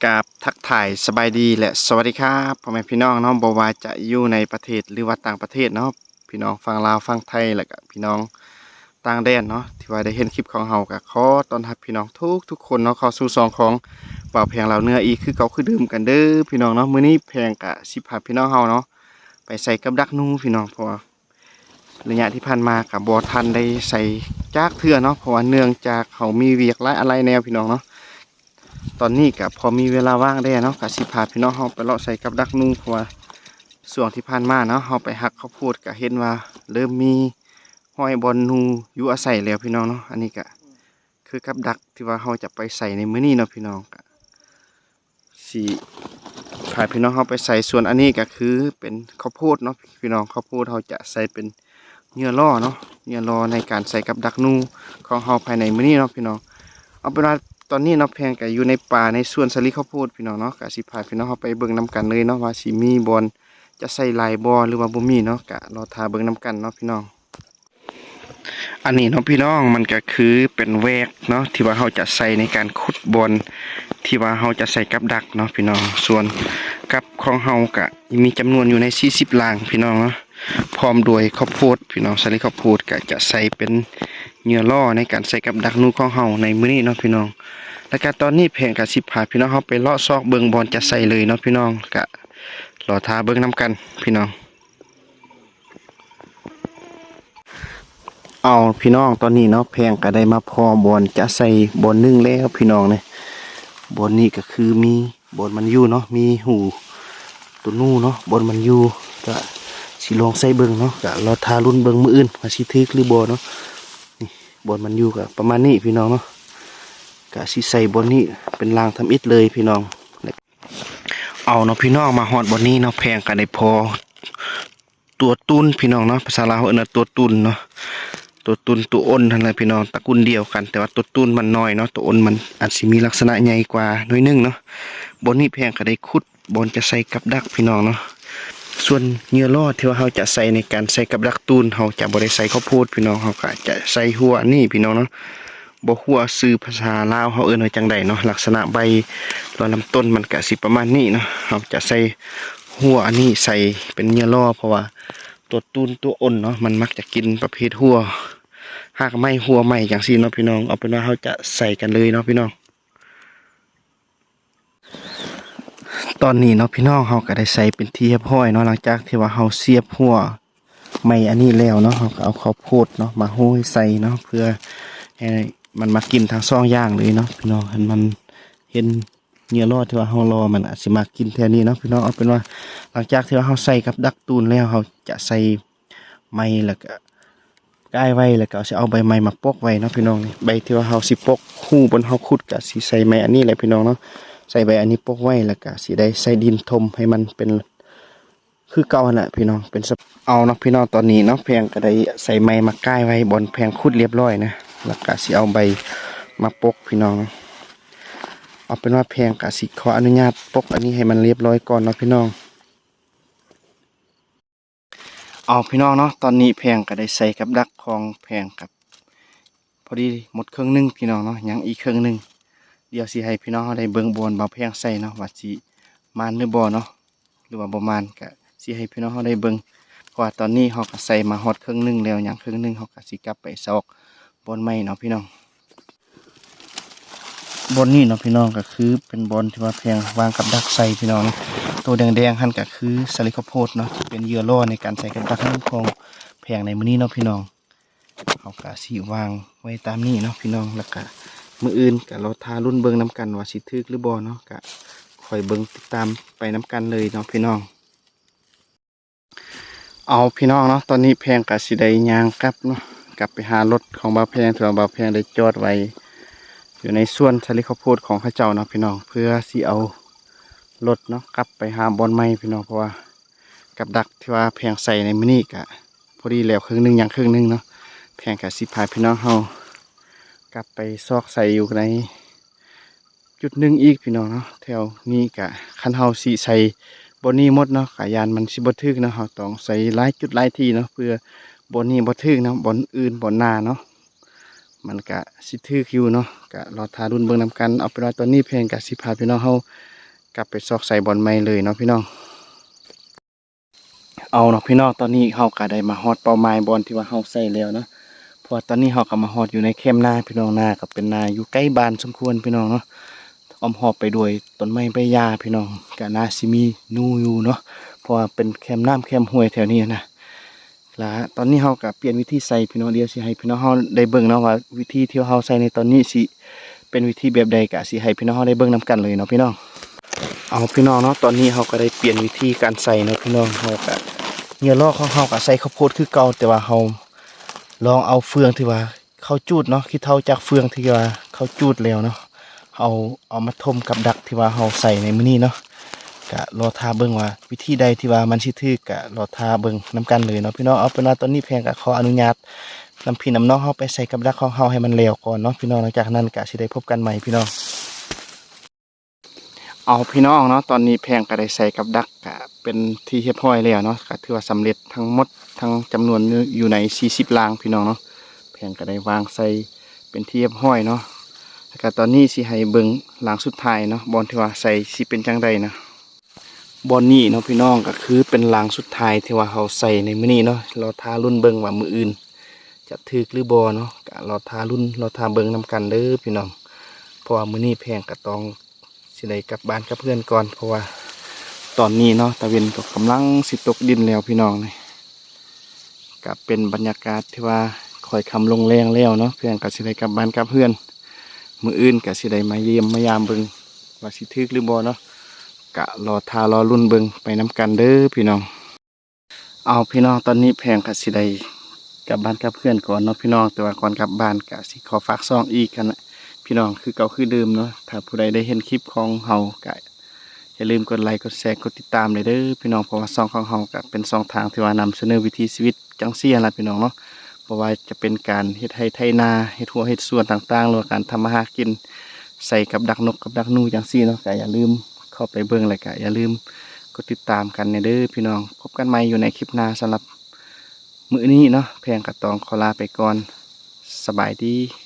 ກາບທັກທາຍສະບາຍດີ ແລະ ສະຫວັດດີຄັບ ພໍ່ແມ່ພີ່ນ້ອງເນາະ, ບໍ່ວ່າຈະຢູ່ໃນປະເທດ ຫຼືວ່າຕ່າງປະເທດເນາະ, ພີ່ນ້ອງຝັ່ງລາວ ຝັ່ງໄທ ແລະກະພີ່ນ້ອງຕ່າງແດນເນາະ ທີ່ວ່າໄດ້ເຫັນຄລິບຂອງເຮົາ. ກະຂໍຕ້ອນຮັບພີ່ນ້ອງທຸກໆຄົນເນາະ ເຂົ້າສູ່ຊ່ອງຂອງບ່າວແພງລາວເໜືອອີກຄືເກົ່າຄືເດີມກັນເດີພີ່ນ້ອງເນາະ. ມື້ນີ້ແພງກະຊິພາພີ່ນ້ອງເຮົາເນາະ ໄປໃສ່ກັບດັກໜູພີ່ນ້ອງ, ເພາະວ່າ ໄລຍະທີ່ຜ່ານມາກະບໍ່ທັນໄດ້ໃສ່ຈັກເທື່ອເນາະ ເພາະວ່າເນື່ອງຈາກເຮົາມີວຽກຫຼາຍອັນຫຼາຍແນວພີ່ນ້ອງເນາະ. ຕອນນີ້ກະພໍມີເວລາວ່າງແດ່ເນາະ, ກະຊິພາພີ່ນ້ອງເຮົາໄປເລາະໃສ່ກັບດັກໜູ ເພາະວ່າຊ່ວງທີ່ຜ່ານມາເນາະ ເຮົາໄປຫັກເຂົ້າໂພດກະເຫັນວ່າເລີ່ມມີຮອຍບ່ອນໜູຢູ່ອາໄສແລ້ວພີ່ນ້ອງເນາະ. ອັນນີ້ກະຄືກັບດັກທີ່ວ່າເຮົາຈະໄປໃສ່ໃນມື້ນີ້ເນາະພີ່ນ້ອງ, ກະ ຊິພາພີ່ນ້ອງເຮົາໄປໃສ່. ສ່ວນອັນນີ້ກະຄືເປັນເຂົ້າໂພດເນາະພີ່ນ້ອງ, ເຂົ້າໂພດເຮົາຈະໃສ່ເປັນເຫຍື່ອລໍ້ເນາະ, ເຫຍື່ອລໍ້ໃນການໃສ່ກັບດັກໜູຂອງເຮົາພາຍໃນມື້ນີ້ເນາະພີ່ນ້ອງ. ເອົາເປັນວ່າຕອນນີ້ເນາະ ແພງກະຢູ່ໃນປ່າໃນສວນສາລີເຂົ້າໂພດພີ່ນ້ອງເນາະ, ກະຊິພາພີ່ນ້ອງເຮົາໄປເບິ່ງນຳກັນເລີຍເນາະ ວ່າຊິມີບ່ອນຈະໃສ່ຫຼາຍບໍ່ ຫຼືວ່າບໍ່ມີເນາະ, ກະລໍຖ້າເບິ່ງນຳກັນເນາະພີ່ນ້ອງ. ອັນນີ້ເນາະພີ່ນ້ອງ ມັນກະຄືເປັນແວກເນາະ ທີ່ວ່າເຮົາຈະໃສ່ໃນການຂຸດບ່ອນທີ່ວ່າເຮົາຈະໃສ່ກັບດັກເນາະພີ່ນ້ອງ. ສ່ວນກັບຂອງເຮົາກະມີຈຳນວນຢູ່ໃນສີ່ສິບລັງພີ່ນ້ອງເນາະ, ພ້ອມດ້ວຍເຂົ້າໂພດພີ່ນ້ອງ, ສາລີເຂົ້າໂພດກະຈະໃສ່ເປັນເຫຍື່ອລໍ້ໃນການໃສ່ກັບດັກໜູຂອງເຮົາໃນມື້ນີ້ເນາະພີ່ນ້ອງ. ແລ້ວກະຕອນນີ້ແພງກະຊິພາພີ່ນ້ອງເຮົາໄປເລາະຊອກເບິ່ງບ່ອນຈະໃສ່ເລີຍເນາະພີ່ນ້ອງ, ກະລໍຖ້າເບິ່ງນຳກັນພີ່ນ້ອງ. ເອົາພີ່ນ້ອງ ຕອນນີ້ເນາະ ແພງກະໄດ້ມາພໍ້ບ່ອນຈະໃສ່ບ່ອນໜຶ່ງແລ້ວພີ່ນ້ອງເນາະ. ບ່ອນນີ້ກະຄືມີບ່ອນມັນຢູ່ເນາະ, ມີຮູໂຕໜູເນາະ ບ່ອນມັນຢູ່, ກະຊິລອງໃສ່ເບິ່ງເນາະ, ກະລໍຖ້າລຸ້ນເບິ່ງມື້ອື່ນວ່າຊິຖືກຫຼືບໍ່ເນາະ. ນີ້ບ່ອນມັນຢູ່ກະປະມານນີ້ພີ່ນ້ອງເນາະ, ກະຊິໃສ່ບ່ອນນີ້ເປັນຫຼັງທຳອິດເລີຍພີ່ນ້ອງ. ເອົາເນາະພີ່ນ້ອງ ມາຮອດບ່ອນນີ້ເນາະ ແພງກະໄດ້ພໍ້ ຕົວຕຸນພີ່ນ້ອງເນາະ, ພາສາລາວເອີ້ນວ່າຕົວຕຸນເນາະ, ຕົວຕຸນ ຕົວອົນຫັ້ນແຫຼະພີ່ນ້ອງ, ຕະກຸນດຽວກັນ ແຕ່ວ່າຕົວຕຸນມັນນ້ອຍເນາະ, ຕົວອົນມັນອາດຊິມີລັກສະນະໃຫຍ່ກວ່າໜ້ອຍໜຶ່ງເນາະ. ບ່ອນນີ້ແພງກະໄດ້ຂຸດບ່ອນຈະໃສ່ກັບດັກພີ່ນ້ອງເນາະ. ສ່ວນເຫຍື່ອລໍ້ທີ່ວ່າເຮົາຈະໃສ່ໃນການໃສ່ກັບດັກຕູນ ເຮົາຈະບໍ່ໄດ້ໃສ່ເຂົ້າໂພດພີ່ນ້ອງ, ເຮົາກະຈະໃສ່ຮົ້ວອັນນີ້ພີ່ນ້ອງເນາະ. ບໍ່ຮູ້ວ່າຊື່ພາສາລາວເຮົາເອີ້ນວ່າຈັ່ງໃດເນາະ, ລັກສະນະໃບ ຫຼືວ່າລຳຕົ້ນມັນກະຊິປະມານນີ້ເນາະ. ເຮົາຈະໃສ່ຮົ້ວອັນນີ້ໃສ່ເປັນເຫຍື່ອລໍ້ ເພາະວ່າຕົວຕູນ ຕົວອົນເນາະ ມັນມັກຈະກິນປະເພດຮົ້ວ ຮາກໄມ້ ຮົ້ວໄມ້ຈັ່ງຊີ້ເນາະພີ່ນ້ອງ. ເອົາເປັນວ່າເຮົາຈະໃສ່ກັນເລີຍເນາະພີ່ນ້ອງ. ຕອນນີ້ເນາະພີ່ນ້ອງ ເຮົາກະໄດ້ໃສ່ເປັນທີ່ຮຽບຮ້ອຍເນາະ, ຫຼັງຈາກທີ່ວ່າເຮົາສຽບຮົ້ວ ໄມ້ອັນນີ້ແລ້ວເນາະ, ເຮົາກະເອົາເຂົ້າໂພດເນາະມາໂຮຍໃສ່ເນາະ ເພື່ອໃຫ້ມັນມາກິນທັງສອງຢ່າງເລີຍເນາະພີ່ນ້ອງ, ໃຫ້ມັນເຫັນເຫຍື່ອລໍ້ທີ່ວ່າເຮົາລໍມັນອາດຊິມາກິນແຖວນີ້ເນາະພີ່ນ້ອງ. ເອົາເປັນວ່າຫຼັງຈາກທີ່ວ່າເຮົາໃສ່ກັບດັກຕູນແລ້ວ ເຮົາຈະໃສ່ໄມ້ ແລ້ວກະກ້າຍໄວ້ ແລ້ວກະຊິເອົາໃບໄມ້ມາປົກໄວ້ເນາະພີ່ນ້ອງ. ນີ້ໃບທີ່ວ່າເຮົາຊິປົກ ຮູບ່ອນເຮົາຂຸດກະຊິໃສ່ໄມ້ອັນນີ້ແຫຼະພີ່ນ້ອງເນາະ, ໃສ່ໃບອັນນີ້ປົກໄວ້ ແລ້ວກະຊິໄດ້ໃສ່ດິນຖົມໃຫ້ມັນເປັນ ຄືເກົ່າຫັ້ນແຫຼະພີ່ນ້ອງ ເປັນສະ ເອົາເນາະພີ່ນ້ອງ. ຕອນນີ້ເນາະ ແພງກະໄດ້ໃສ່ໄມ້ມາກ້າຍໄວ້ບ່ອນແພງຂຸດລຽບຮ້ອຍນະ, ແລ້ວກະຊິເອົາໃບມາປົກພີ່ນ້ອງ. ເອົາເປັນວ່າແພງກະຊິຂໍອະນຸຍາດປົກອັນນີ້ໃຫ້ມັນລຽບຮ້ອຍກ່ອນເນາະພີ່ນ້ອງ. ເອົາພີ່ນ້ອງເນາະ ຕອນນີ້ແພງກະໄດ້ໃສ່ກັບດັກຂອງແພງກັບ ພໍດີໝົດເຄິ່ງໜຶ່ງພີ່ນ້ອງເນາະ, ຍັງອີກເຄິ່ງໜຶ່ງ. ດຽວຊິໃຫ້ພີ່ນ້ອງເຮົາໄດ້ເບິ່ງບ່ອນບ່າວແພງໃສ່ເນາະ ວ່າຊິໝານຫຼືບໍ່ເນາະ ຫຼືວ່າບໍ່ໝານ, ກະຊິໃຫ້ພີ່ນ້ອງເຮົາໄດ້ເບິ່ງ. ເພາະວ່າຕອນນີ້ເຮົາກະໃສ່ມາຮອດເຄິ່ງໜຶ່ງແລ້ວ, ຍັງເຄິ່ງໜຶ່ງ ເຮົາກະຊິກັບໄປຊອກບ່ອນໃໝ່ເນາະພີ່ນ້ອງ. ບ່ອນນີ້ເນາະພີ່ນ້ອງ ກະຄືເປັນບ່ອນທີ່ວ່າແພງວາງກັບດັກໃສ່ພີ່ນ້ອງ. ໂຕແດງໆຫັ້ນກະຄືສາລີເຂົ້າໂພດເນາະ ທີ່ເປັນເຫຍື່ອລໍ້ໃນການໃສ່ກັບດັກຂອງແພງໃນມື້ນີ້ເນາະພີ່ນ້ອງ. ເຮົາກະຊິວາງໄວ້ຕາມນີ້ເນາະພີ່ນ້ອງ, ແລ້ວກະມື້ອື່ນກະລໍຖ້າລຸ້ນເບິ່ງນຳກັນວ່າຊິຖືກຫຼືບໍ່ເນາະ, ກະຄອຍເບິ່ງຕິດຕາມໄປນຳກັນເລີຍເນາະພີ່ນ້ອງ. ເອົາພີ່ນ້ອງເນາະ ຕອນນີ້ແພງກະຊິໄດ້ຍ່າງກັບເນາະ, ກັບໄປຫາລົດຂອງບ່າວແພງ ທີ່ວ່າບ່າວແພງໄດ້ຈອດໄວ້ຢູ່ໃນສວນສາລີເຂົ້າໂພດຂອງເຂົາເຈົ້າເນາະພີ່ນ້ອງ, ເພື່ອຊິເອົາລົດເນາະ ກັບໄປຫາບ່ອນໃໝ່ພີ່ນ້ອງ. ເພາະວ່າກັບດັກທີ່ວ່າແພງໃສ່ໃນມື້ນີ້ກະພໍດີແລ້ວເຄິ່ງໜຶ່ງ ຍັງເຄິ່ງໜຶ່ງເນາະ, ແພງກະຊິພາພີ່ນ້ອງເຮົາກັບໄປຊອກໃສ່ຢູ່ໃນ ຈຸດໜຶ່ງອີກພີ່ນ້ອງເນາະ. ແຖວນີ້ກະຄັນເຮົາຊິໃສ່ບ່ອນນີ້ໝົດເນາະ ກະຢ້ານມັນຊິບໍ່ຖືກເນາະ, ເຮົາຕ້ອງໃສ່ຫຼາຍຈຸດຫຼາຍທີ່ເນາະ ເພື່ອບ່ອນນີ້ບໍ່ຖືກເນາະ ບ່ອນອື່ນ ບ່ອນໜ້າເນາະ. ມັນກະຊິຖືກຢູ່ເນາະ ກະລໍຖ້າລຸ້ນເບິ່ງນຳກັນ. ເອົາເປັນວ່າຕອນນີ້ແພງກະຊິພາພີ່ນ້ອງເຮົາກັບໄປຊອກໃສ່ບ່ອນໃໝ່ເລີຍເນາະພີ່ນ້ອງ. ເອົາເນາະພີ່ນ້ອງ ຕອນນີ້ເຮົາກະໄດ້ມາຮອດເປົ້າໝາຍບ່ອນທີ່ວ່າເຮົາໃສ່ແລ້ວເນາະ ເພາະວ່າຕອນນີ້ເຮົາກະມາຮອດຢູ່ໃນແຄມນາພີ່ນ້ອງ ນາກະເປັນນາຢູ່ໃກ້ບ້ານສົມຄວນພີ່ນ້ອງເນາະ ອ້ອມຮອບໄປດ້ວຍຕົ້ນໄມ້ໃບຫຍ້າພີ່ນ້ອງ ກະໜ້າຊິມີໜູຢູ່ເນາະ ເພາະວ່າເປັນແຄມນ້ຳແຄມຫ້ວຍແຖວນີ້ນະ. ລະຕອນນີ້ເຮົາກະປ່ຽນວິທີໃສ່ພີ່ນ້ອງ ດຽວຊິໃຫ້ພີ່ນ້ອງເຮົາໄດ້ເບິ່ງເນາະ ວ່າວິທີທີ່ເຮົາໃສ່ໃນຕອນນີ້ຊິເປັນວິທີແບບໃດ ກະຊິໃຫ້ພີ່ນ້ອງເຮົາໄດ້ເບິ່ງນຳກັນເລີຍເນາະພີ່ນ້ອງ. ເອົາພີ່ນ້ອງເນາະ ຕອນນີ້ເຮົາກະໄດ້ປ່ຽນວິທີການໃສ່ເນາະພີ່ນ້ອງ ເຮົາກະເຫຍື່ອລໍ້ຂອງເຮົາກະໃສ່ເຂົ້າໂພດຄືເກົ່າ ແຕ່ວ່າເຮົາລອງເອົາເຟືອງທີ່ວ່າ ເຂົ້າຈູດເນາະ ຂີ້ເຖົ້າຈາກເຟືອງທີ່ວ່າເຂົ້າຈູດແລ້ວເນາະ ເຮົາເອົາມາຖົມກັບດັກທີ່ວ່າເຮົາໃສ່ໃນມື້ນີ້ເນາະ. ກະລໍຖ້າເບິ່ງວ່າວິທີໃດທີ່ວ່າມັນຊິຖືກ ກະລໍຖ້າເບິ່ງນຳກັນເລີຍເນາະພີ່ນ້ອງ. ເອົາເປັນວ່າຕອນນີ້ແພງກະຂໍອະນຸຍາດນຳພີ່ນຳນ້ອງເຮົາໄປໃສ່ກັບດັກຂອງເຮົາໃຫ້ມັນແລ້ວກ່ອນເນາະພີ່ນ້ອງ ຫຼັງຈາກນັ້ນກະຊິໄດ້ພົບກັນໃໝ່ພີ່ນ້ອງ. ເອົາພີ່ນ້ອງເນາະ ຕອນນີ້ແພງກະໄດ້ໃສ່ກັບດັກກະເປັນທີ່ຮຽບຮ້ອຍແລ້ວເນາະ ກະຖືວ່າສຳເລັດທັງໝົດທັງຈຳນວນຢູ່ໃນສີ່ສິບລາງພີ່ນ້ອງເນາະ. ແພງກະໄດ້ວາງໃສ່ເປັນທີ່ຮຽບຮ້ອຍເນາະ ລະກະຕອນນີ້ຊິໃຫ້ເບິ່ງລາງສຸດທ້າຍເນາະ ບ່ອນທີ່ວ່າໃສ່ຊິເປັນຈັ່ງໃດນະ. ບ່ອນນີ້ເນາະພີ່ນ້ອງ ກະຄືເປັນລາງສຸດທ້າຍທີ່ວ່າເຮົາໃສ່ໃນມື້ນີ້ເນາະ ລໍຖ້າລຸ້ນເບິ່ງວ່າມື້ອື່ນຈະຖືກຫຼືບໍ່ເນາະ ກະລໍຖ້າລຸ້ນລໍຖ້າເບິ່ງນຳກັນເດີພີ່ນ້ອງ. ເພາະວ່າມື້ນີ້ແພງກະຕ້ອງ ຊິໄດ້ກັບບ້ານກັບເຮືອນກ່ອນ ເພາະວ່າຕອນນີ້ເນາະ ຕາເວັນກໍກຳລັງຊິຕົກດິນແລ້ວພີ່ນ້ອງ. ນີ້ກະເປັນບັນຍາກາດທີ່ວ່າຄ່ອຍຄ່ຳລົງແລງແລ້ວເນາະ ແພງກະຊິໄດ້ກັບບ້ານກັບເຮືອນ ມື້ອື່ນກະຊິໄດ້ມາຢ້ຽມມາຢາມເບິ່ງວ່າຊິຖືກຫຼືບໍ່ເນາະ ກະລໍຖ້າລໍລຸ້ນເບິ່ງໄປນຳກັນເດີພີ່ນ້ອງ. ເອົາພີ່ນ້ອງ ຕອນນີ້ແພງກະຊິໄດ້ກັບບ້ານກັບເຮືອນກ່ອນເນາະພີ່ນ້ອງ ແຕ່ວ່າກ່ອນກັບບ້ານກະຊິຂໍຝາກຊ່ອງອີກຫັ້ນແຫຼະພີ່ນ້ອງ ຄືເກົ່າຄືເດີມເນາະ. ຖ້າຜູ້ໃດໄດ້ເຫັນຄລິບຂອງເຮົາກະຢ່າລືມກົດໄລ ກົດແຊ ກົດຕິດຕາມແດ່ເດີພີ່ນ້ອງ ເພາະວ່າຊ່ອງຂອງເຮົາກະເປັນຊ່ອງທາງທີ່ວ່ານຳສະເໜີວິຖີຊີວິດຈັ່ງຊີ້ຫັ້ນລະພີ່ນ້ອງເນາະ ບໍ່ວ່າຈະເປັນການເຮັດໄຮ່ໄຖນາ ເຮັດຮົ້ວເຮັດສວນຕ່າງໆ ຫຼືວ່າການທຳມາຫາກິນ ໃສ່ກັບດັກນົກກັບດັກໜູຈັ່ງຊີ້ເນາະ ກະຢ່າລືມເຂົ້າໄປເບິ່ງ ແລະກະຢ່າລືມກົດຕິດຕາມກັນແດ່ເດີພີ່ນ້ອງ. ພົບກັນໃໝ່ຢູ່ໃນຄລິບໜ້າ ສຳລັບມື້ນີ້ເນາະ ແພງກະຕ້ອງຂໍລາໄປກ່ອນ ສະບາຍດີ.